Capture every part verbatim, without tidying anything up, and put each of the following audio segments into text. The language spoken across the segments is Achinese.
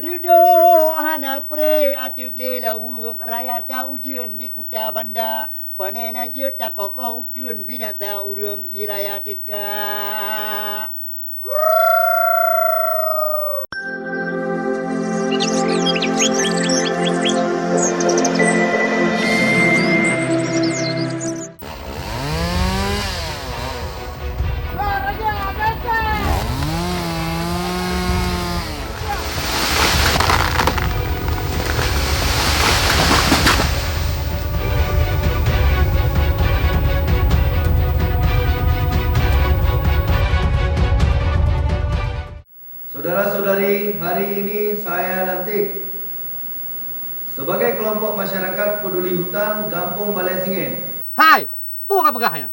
Reudôk hana pré ateueh glé laweueng, raya ta ujeuen di kuta banda. Panè na jeuet takokoh uteuen, binasa ureueng ie raya teuka. Saudara-saudari, hari ini saya lantik sebagai kelompok masyarakat peduli hutan Gampông Balai Singen. Hai! Peue ka peugah nyan?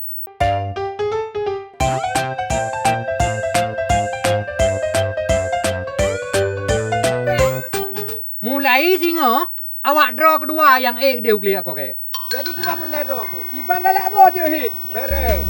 Mulai singoh, awak droe keudua nyang ék deuh u glé akokée. Jadi kiban peureulée droe keuh? Kiban galak droe jeuet hit. Bereh.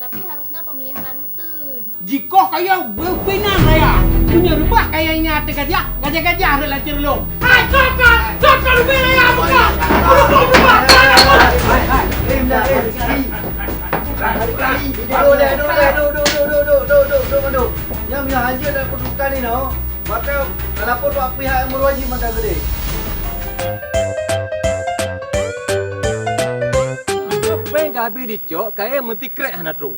Tapi harusnya pemeliharaan rutin. Jikoh kaya beupinang raya. Punya reubah kaya nya ateueh gajah, gajah-gajah rot lam ceureuloh. Hai, kaka, kaka leubeh raya buka. Berubah-ubah. Hai, hai, hai. Eh, dah, eh, sekali. Sekali. Duduk deh, duduk deh, duduk, duduk, duduk, duduk, duduk, duduk. Nyang, nyang hanjeuet dalam peududukan ni, noh. Maka, kalapor bak pihak yang berwajib maka gede. Péng ka habéh dicok, kayée meuti krek hana trok.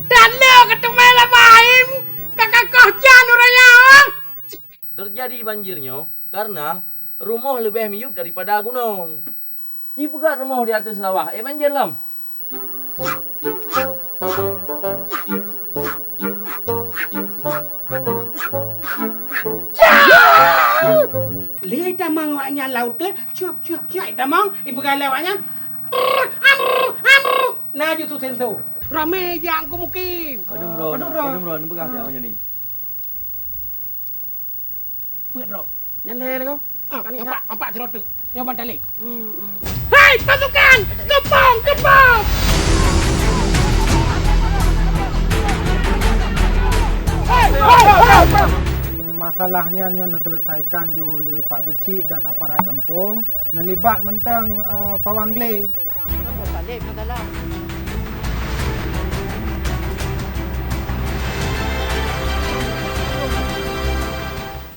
Tanda ka teumé laba Haim, ka kakoh jan ureueng nyan. Terjadi banjir nyoe karena rumoh leubeh miyueb daripada gunong. Jipeugöt rumoh di ateueh lawah, ék banjir lom. Lé tamong awaknyan laôt teuh, cuak, cuak, cuak, tamong, ipeugah lé awaknyan, "Amru, amru, amru." Na ju tu senso. Ramé jak keu mukim. Padum ron, padum ron, padum ron, peugah jak macam ni. Peuet droe. Nyan lhèe lé ko. Ah, kan empat, empat sidroe teuk. Nyoe ban talé. Hmm, hmm. Hai, pasukan! Kepong, kepong! Hai, hai, hai, hai! Masalah nyan nyoe neuselesaikan ju lé Pak Geuchik dan aparat gampông, neulibat mantong, eh, pawang glé. Kenapa Pak Lép na dalam?